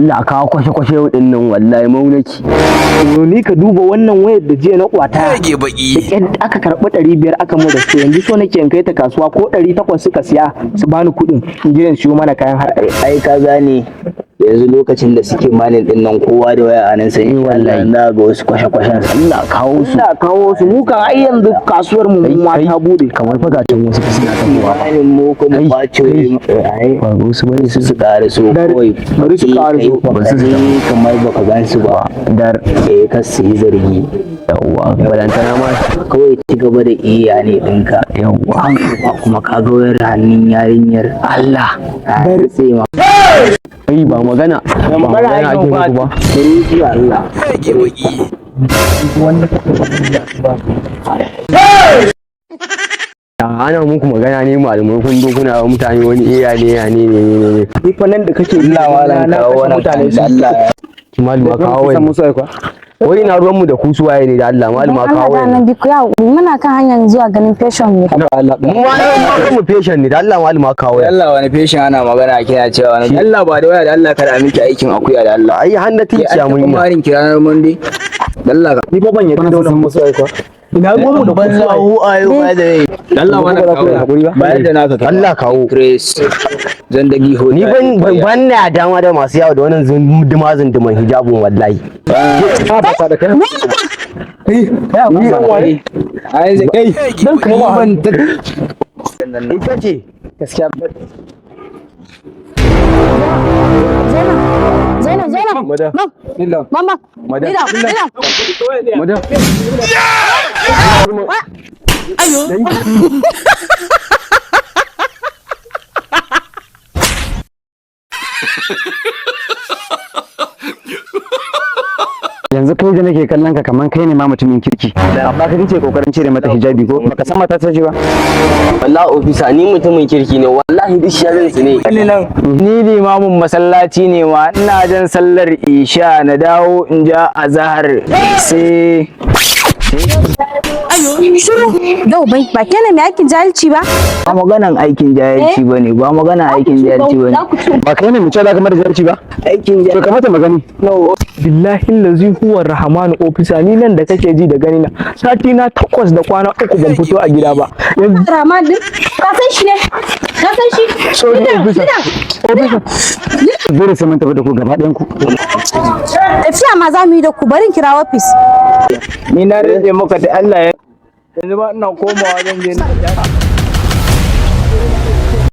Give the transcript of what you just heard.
Allah a kawo kwashe-kwashe yau din nan, wallahi maunaki. Ni ka duba wannan wayar da jiya na kwata. Rage baki. Da ƙyar aka karɓi 500 aka mu da su. Yanzu so nake in kai ta kasuwa, ko 800 suka siya su bani kuɗin in je in siyo mana kayan har. Ai ka gane, yanzu lokacin da suke mining din nan, kowa da waya a nan, sai wallahi na ga wasu kwashe-kwashen. Allah a kawo su. Allah kawo su. Mu kan ai yanzu kasuwar mu ma ta bude. Kamar fagacin wasu suna tafowa. Mining mu kuma Kai, kwace ai. Ba ga wasu bane. Su su ƙara so kawai. Bari su ƙara so. Ba su kamar baka gan su ba. Dar. Eh, kar su yi zargi. Yawwa, balantana ma. Kawai ci gaba da iya ne ɗinka. Yawwa. Kuma ka ga wayar hannun yarinyar. Allah. Bar sai ma. Ai ba magana ba magana ake muku ba. Bari zuwa Allah. Rage baki. Ana muku magana ne, malamai, kun zo kuna wa mutane wani iya ne ya ne ne ne ne. Ni fa nan da kake Allah malam, na kawo kashe wannan mutane da Allah. Ki malama kawo wani wai na ruwan mu da ku suwaye ne? Da Allah malama Allah kawo da wani. Annabi ku ya haƙuri, muna kan hanyar zuwa ganin patient ne. Mu ma mu patient ne. Da Allah malama kawo wani. Allah, wani feshin ana magana kina cewa wani Allah ba da waya da Allah, kada a miki aikin akuya da Allah. Ai hanna tinciya mun yi. Marin kiranar Monday. Da Allah ka. Ni fa ban yarda da wannan musu aika. Ina ruwan mu da Banza kusuwa. who are you, by the way? Allah Ba za ku yi haƙuri ba? Bayar da naka kai. Allah kawo. Chris. Zan dagi ho. Ni ban na dama da masu yawo da wannan zunduma zunduman hijabun, wallahi. Ba ba da kai. Kai ni waye? Ai zai Kai dan kuma ban ta Ita ce. Gaskiya. Zainab, Zainab, Zainab. Madam. Mam, Lillah. mama. Madam. Lila, Lila. Madam. Ayo. Yanzu kai da nake kallon ka kaman kai ne ma mutumin kirki, amma ka kace kokarin cire mata hijabi, ko baka san mata ta ce ba? Wallahi ofisa, ni mutumin kirki ne, wallahi duk sharin su ne. Ni limamin masallaci ne ma, ina jan sallar isha na dawo in ja azahar sai Shiru. Dau bai ba kenan mai aikin jahilci ba? Ba maganan aikin jahilci bane, ba maganan aikin jahilci bane. Za ku ci. Ba kai ne mu ce za ka mata jahilci ba? Aikin To kamata magani. Billahi lazi huwa rahmanu, ofisa, ni nan da kake ji da gani na, sati na 8 da kwana 3 ban fito a gida ba yanzu. Rahman din. Ka san shi ne? Ka san shi? Sorry, officer. Officer. Dole sai mun tafi da ku gaba ɗayan ku. Tafiya ma za mu yi da ku, barin kira office. Ni na rage maka da Allah, yanzu ba ina komawa zan je.